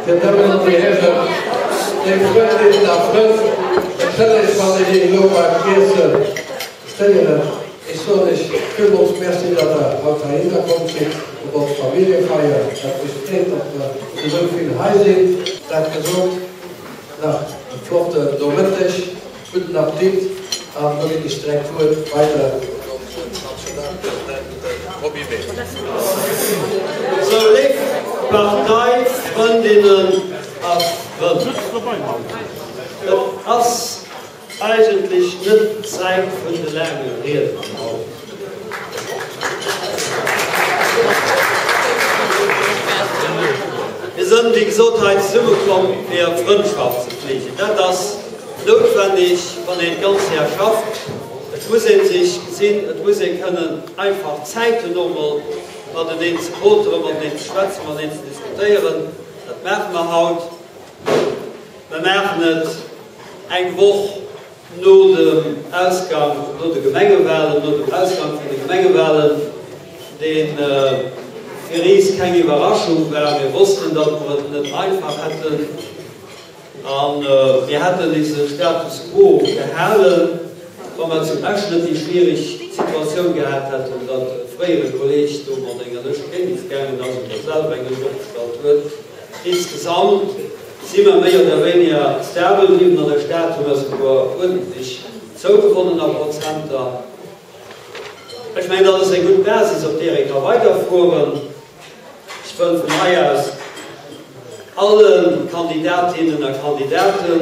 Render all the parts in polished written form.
Dir Dammen an Dir Hären, léif Frëndinnen a Frënn, entschëllegt wann ech Iech elo beim Iesse stéieren. Ech soen Iech villmools Merci, datt Der haut heihinner komm sidd op ons Familljefeier. Dat mech freet, datt mer zu esou vill hei sinn. Dat gesot, nach e flotte Nomëtteg, gudden Appetit an elo ginn ech direkt d'Wuert weider un onsen Nationalpresident, de Roby Mehlen. Sou léif Parteifrëndinnen a Frënn, et ass eigentlech net d'Zäit vun de laange Rieden haut. Mir sënn, wéi gesot, hei zesummekomm, fir Frëndschaft ze fleegen. Dat ass noutwenneg, wann een d'ganz Jar schafft. Et muss ee sech gesinn, et muss ee kënnen einfach Zäit hunn, och mol mateneen ze poteren, mateneen ze schwätzen, mateneen ze diskutéieren. Dat maache mer haut. Mer maachen et eng Woch no dem Ausgang, no de Gemengewahlen, no dem Ausgang vun de Gemengewahlen, dee fir iis keng Iwwerraschung war. Mir wossten, datt mer et net einfach hätten. A mir hätten ise Status quo gehalen, wa mer zu Esch net déi schwierig Situatioun gehat hätten, datt e fréiere Kolleg do mat enger Lëscht géint is gaangen ass oder selwer eng Lëscht opgestallt huet. Insgesamt si mer méi oder wéiniger stabel bliwwen. An der Stad hu mer souguer uerdentlech zougewonnen a Prozenter. Ech mengen, dat ass eng gutt Basis, op deer ee ka weiderfueren. Ech wëll vun hei aus alle Kandidatinnen a Kandidaten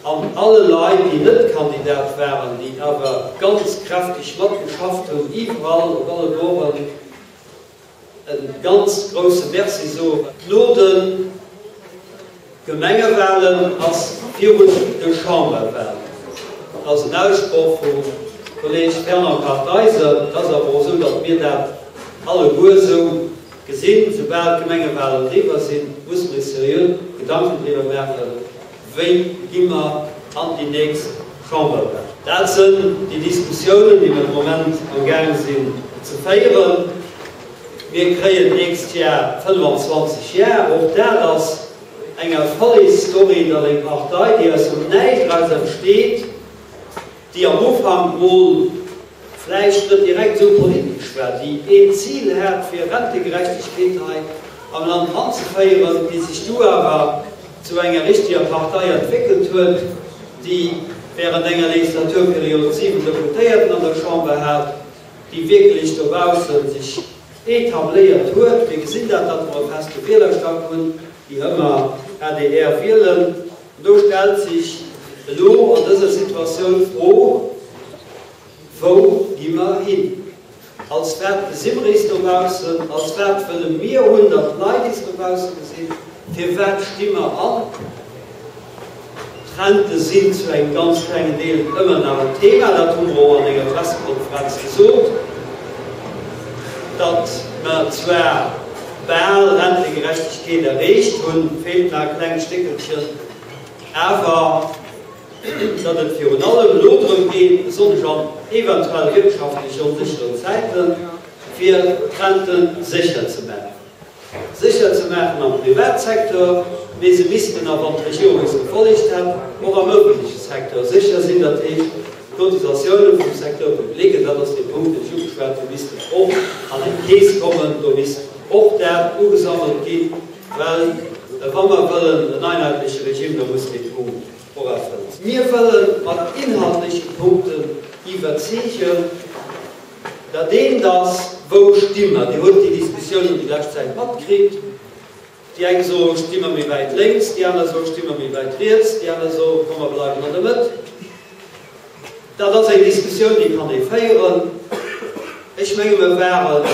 an alle Leit, déi net Kandidat waren, déi awer ganz kräfteg matgeschafft hunn, iwwerall op alle Borden, e ganz grouse Merci soen. No de Gemengewahlen ass virun de Chamberwahlen. Dat ass en Aussproch vum Kolleg Fernand Kartheiser. Et ass awer och esou, datt mir dat alleguer esou gesinn. Soubal d'Gemengewahlen eriwwer sinn, musse mir eis seriö Gedanken driwwer maachen, wéi gi mer an déi nächst Chamberwahlen. Dat sënn déi Diskussiounen, déi mer de Moment amgaang sinn ze féieren. Mir kréien d'nächst Jar 25 Jar. Och dat ass eng Erfollegsstory, datt eng Partei, déi aus dem Näischt eraus entsteet, déi am Ufank mol vläicht net direkt esou politesch war, déi een Zil hat, fir Rentegerechtegkeet hei am Land anzeféieren, déi sech du awer zu enger richteger Partei entwéckelt huet, déi während enger Legislaturperiod 7 Deputéierten an der Chamber hat, déi wierklech dobausse sech etabléiert huet. Mir gesinn dat, datt mer e feste Wielerstack hunn, déi ëmmer adr wielen. An do stellt sech elo an dëser Situatioun d'Fro, Wou gi mer hin? Als wat gesi mer is dobaussen? Als wat wëlle mir hunn, datt d'Leit is dobausse gesinn? Fir wat sti mer an? D'Rente sinn zu engem ganz klengen Deel ëmmer nach en Thema. Dat hu mer och an enger Pressekonferenz gesot, datt mer zwar bal Rentegerechtegkeet erreecht hunn, feelt nach e klengt Stéckelchen, awer datt et virun allem elo drëm geet, besonnesch an eventuell wirtschaftlech onsécheren Zäiten, fir d'Rente sécher ze maachen. Sécher ze maachen am Privatsecteur, mee se missten, a wann d'Regierung eis gefollegt hätt, och am ëffentleche Secteur sécher sinn. Dat heescht, d'Cotisatioune vum Secteur public, en dat ass dee Punkt, deen ech ugeschwat hunn, missten och an eng Keess kommen. Do misst och dat ugesammelt ginn, well wa mer wëllen en einheitleche Regime, da muss dee Punkt och erfëllt sinn. Mir wëlle mat inhaltleche Punkten iwwerzeegen. Dat eent ass, Wou sti mer? Dir hutt déi Diskussiounen déi lescht Zäit matkritt. Déi eng soe sti mer méi wäit lénks, déi aner soe sti mer méi wäit riets, déi aner soe komm mer bleiwen an der Mëtt. Dat ass eng Diskussioun, déi kann ee féieren. Ech menge mer waren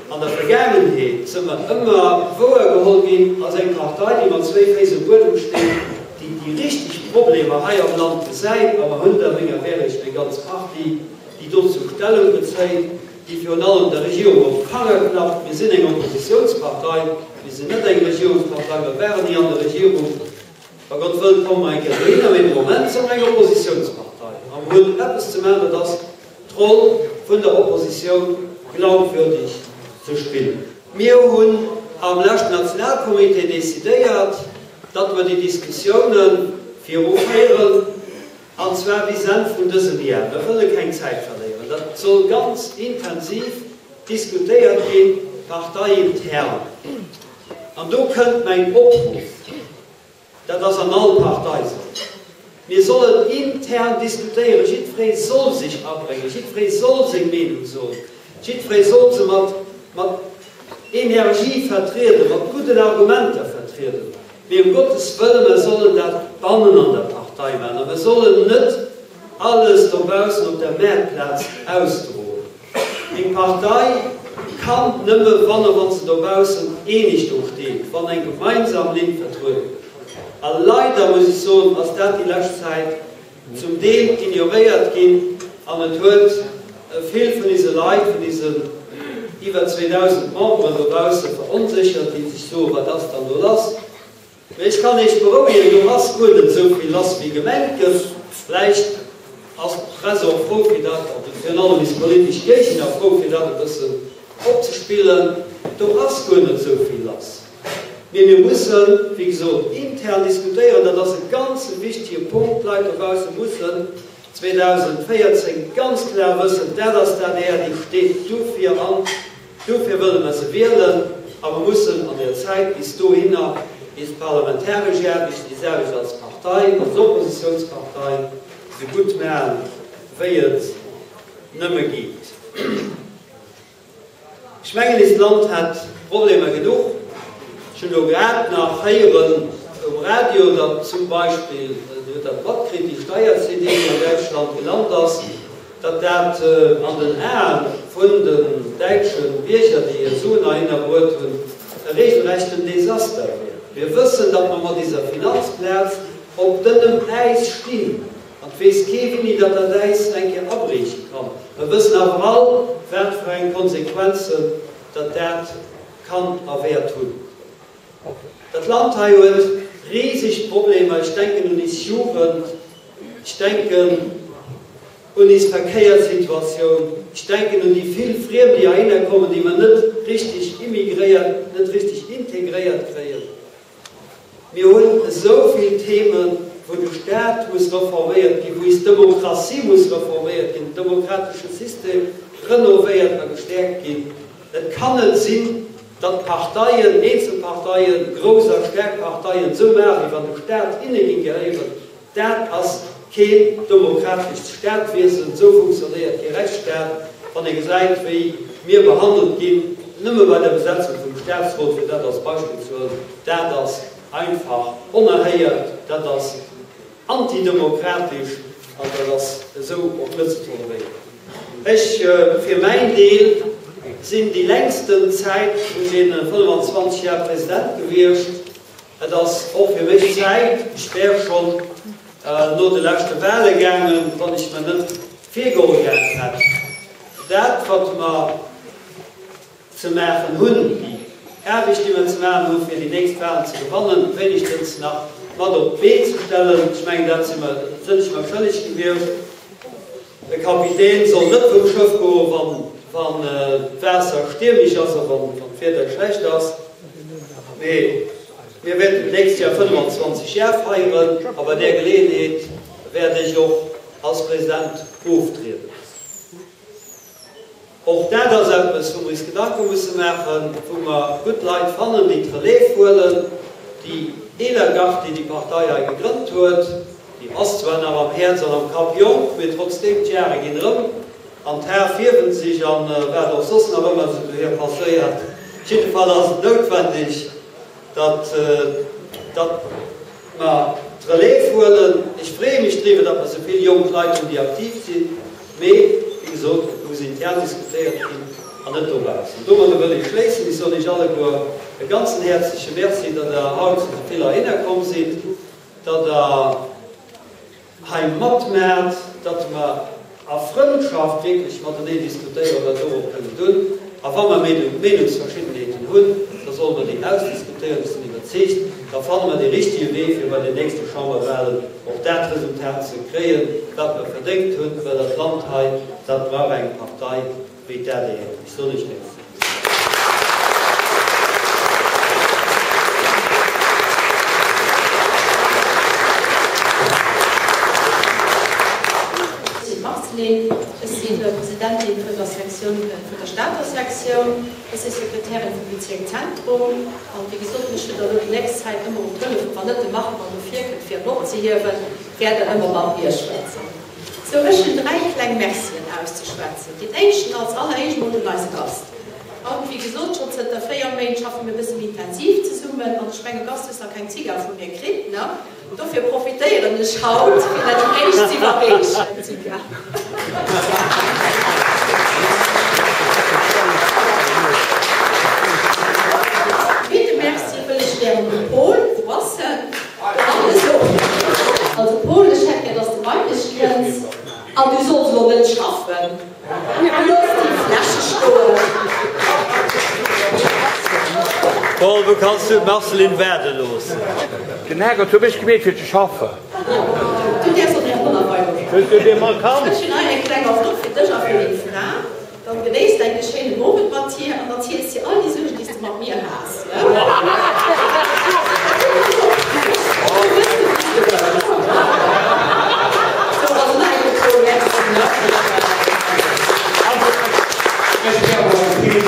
an der Vergaangenheet, së mer ëmmer wouergeholl ginn als eng Partei, déi mat zwéi Féiss um Buedem steet, déi déi richteg Problemer hei am Land gesäit, a mer hunn der menger Währeg eng ganz Partie. déi dozou Stellung bezéit, déi virun allem der Regierung op d'Fanger klappt. Mir sinn eng Oppositiounspartei, mir sinn net eng Regierungspartei, mer waren ni an der Regierung. Wa Gott wëllt, komme mer eng Kéier dohinner, mee de Moment si mer eng Oppositiounspartei a mer hunn eppes ze maachen, dat ass d'Roll vun der Oppositioun glaubwürdig ze spillen. Mir hunn am leschten Nationalcomité decidéiert. datt mer déi Diskussiounen viruféieren, an zwar bis Enn vun dësem Jar. Mer wëlle keng Zäit verléieren. Dat soll ganz intensiv diskutéiert ginn, parteiintern. An do kënnt mäin Opruff. Dat ass an all Partei esou. Mir sollen intern diskutéieren, jiddweree soll sech abréngen, jiddweree soll seng Meenung soen, jiddweree soll se mat, mat Energie vertrieden, mat gudden Argumenter vertrieden. Mee ëm Gottes Wëllen, mer sollen dat bannen an der Partei maachen a mer sollen net alles dobaussen op der Maartplaz ausdroen. Eng Partei kann nëmme wanne wann se dobaussen eeneg do steet, wann eng gemeinsam Linn vertruede gëtt. A leider, muss ech soen, ass dat déi lescht Zäit zum Deel ignoréiert ginn an et huet vill vun ise Leit, vun isen iwwer 2.000 Memberen dobausse veronséchert, déi sech soen, wat ass dann do lass? Mee ech kann Iech berouegen, do ass guer net esou vill lass wéi gemengt gëtt. Vläicht ass d'Press och frou fir dat, also virun allem is politesch Géigner frou fir dat e bëssen opzespillen. Do ass guer net esou vill lass. Mee mir mussen, wéi gesot, intern diskutéieren. Dat ass e ganze wichtige Punkt. D'Leit dobausse mussen 2014 ganz klar wëssen, dat ass d'ADR, déi steet dofir an. Dofir wëlle mer se wielen a mer mussen an der Zäit bis dohinner is parlamentaresch Aarbecht, is Aarbecht als Partei, als Oppositionspartei, esou gutt maachen, wéi et nëmme geet. Ech mengen, ist Land hätt Problemer genuch. Ech hunn elo grad nach héieren um Radio, datt zum Beispill, Dir hutt dat matkritt, déi Steier-CD, déi an Däitschland gelant ass, datt dat an den Ae vun den däitsche Bierger, déi hir Suen heihinner bruet hunn, e regelrechten Desaster wier. Mir wëssen, datt mer mat iser Finanzplaz op dënnem Äis stinn, an et weess kee wéini datt dat Äis eng Kéier abrieche kann. Mer wëssen awer all, wat fir eng Konsequenzen datt dat kann a wäert hunn. Dat Land hei huet riseg Problemer, ech denken un is Jugend, ech denken un is Verkéierssituatioun, ech denken un déi vill Friem, déi heihinner kommen, déi mer net richtig immigréiert, net richtig integréiert kréien. Mir hunn esou vill Themen, wou de Staat muss reforméiert ginn, wou is Demokratie muss reforméiert ginn, den demokratesche System renovéiert a gestäerkt ginn. Et kann net sinn, datt Parteien, eenzel Parteien, grouss a staark Parteien, esou maachen, wéi wann de Staat hinne géing gehéieren. Dat ass keen demokratescht Staatwiesen. Esou funktionéiert kee Rechtsstaat. Wann ee gesäit, wéi mir behandelt ginn, nëmme bei der Besetzung vum Staatsrot, fir dat als Beispill ze huelen, dat ass einfach onerhéiert, dat ass antidemokratesch an dat ass esou och net ze toleréieren. Ech fir mäin Deel sinn déi längsten Zäit vun deene 25 Jar President gewiescht. Et ass och fir mech Zäit, ech wär schonn no de leschte Wahle gaangen, wann ech mer net virgeholl gehat hätt, dat wat mer ze maachen hunn, déi Aarbecht, déi mer ze maachen hunn, fir déi nächst Wahlen ze gewannen, wéinegstens nach mat op d'Been ze stellen. Ech mengen, dat si mer, sinn ech mer schëlleg gewiescht. E Kapitän soll net vum Schëff goen, wann, wann d'Waasser stiermesch ass a wann, wann d'Wieder schlecht ass. Mee mir wäerten d'nächst Jahr 25 Jar feieren a bei där Geleeënheet wäert ech och als President oftrieden. Och dat ass eppes, wou mer is Gedanke musse maachen, wou mer gutt Leit fannen, déi d'Relève huelen. Déi eeler Gard, déi déi Partei hei gegrënnt huet, déi ass zwar nach am Häerz an am Kapp jonk, mee trotzdeem, d'Jare ginn erëm an d'Haer fierwen sech an wat och soss nach ëmmer esou dohier passéiert. Op jidde Fall ass et noutwendeg, datt, datt mer d'Relève huelen. Ech freeë mech driwwer, datt mer esou vill jonk Leit hunn, déi aktiv sinn. Mee, wéi gesot, et muss intern diskutéiert ginn an net dobaussen. Domadder wëll ech schléissen. Ech soen Iech alleguer e ganzen häerzleche Merci, datt Der haut esou vill heihinner komm sidd, datt Der hei matmaacht, datt mer a Frëndschaft wierklech mateneen diskutéieren, wat dorop kënnen dunn. A wa mer Meenungsverschiddenheeten hunn, da solle mer déi ausdiskutéieren. Ech sinn iwwerzeegt, da fanne mer dee richtige Wee, fir bei den nächste Chamberwahlen och dat Resultat ze kréien, wat mer verdéngt hunn, well dat Land hei, dat brauch eng Partei wéi d'ADR. Ech soen Iech Merci. Sektioun vun der Stater Sektioun. Ech si Sekretärin vum Bezierk Zentrum. An wéi gesot, mech hutt der elo déi nächst Zäit ëmmer um Telefon, wann net de Marc mer do virkënnt fir en opzehiewen, wäert der ëmmer mat mir schwätzen. Sou, ech hunn 3 kleng Mercien auszeschwätzen. Deen éischten, als alleréischt mol un eise Gast. An wéi gesot, schonn zënter 4 Méint schaffe mir e bësse méi intensiv zesummen. An ech menge Gast, hues nach keng Zigar vu mir kritt, ne? Dofir profitéieren ech haut, fir der déi éischt z'iwwerreechen. Zigar. Zweete Merci wëll ech gären dem Paul, wou ass en? Also Paul, ech hätt gär, dass de bei mech kënns an du solls elo net schaffen. Looss déi Fläsche stoen. Paul, wou kanns du d'Marceline waarde loossen? Den Herrgott huet mech gemeet fir ze schaffen. Du däerfs och deng Honner bei loossen. Ech hunn hei eng kleng Enveloppe fir dech a fir deng Fra. Dann genéiss däin schéinen Owend mat hir an erziels hir all déi Suergen, déi s de mat mir has. Ech wär och eng Freed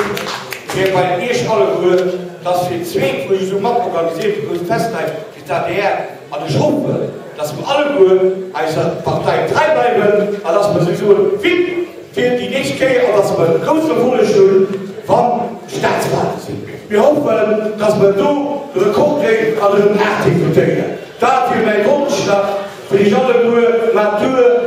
fir bei Iech alleguer, dass fir d'zweet, wou ech esou mat organisiert hu, grousst Fest hei fir d'ADR, an ech hoffen, dass mer alleguer eiser Partei trei bleiwen an dass mer esou soen, Vive fir déi nächst Kéier an dass mer e groussen Erfolleg hunn, wann d'Staatswahlen sinn. Mir hoffen, dass mer do de Rekord kréien an erëm 8 Deputéiert. Dat wier mäi Wonsch nach fir Iech alleguer. Maat duer!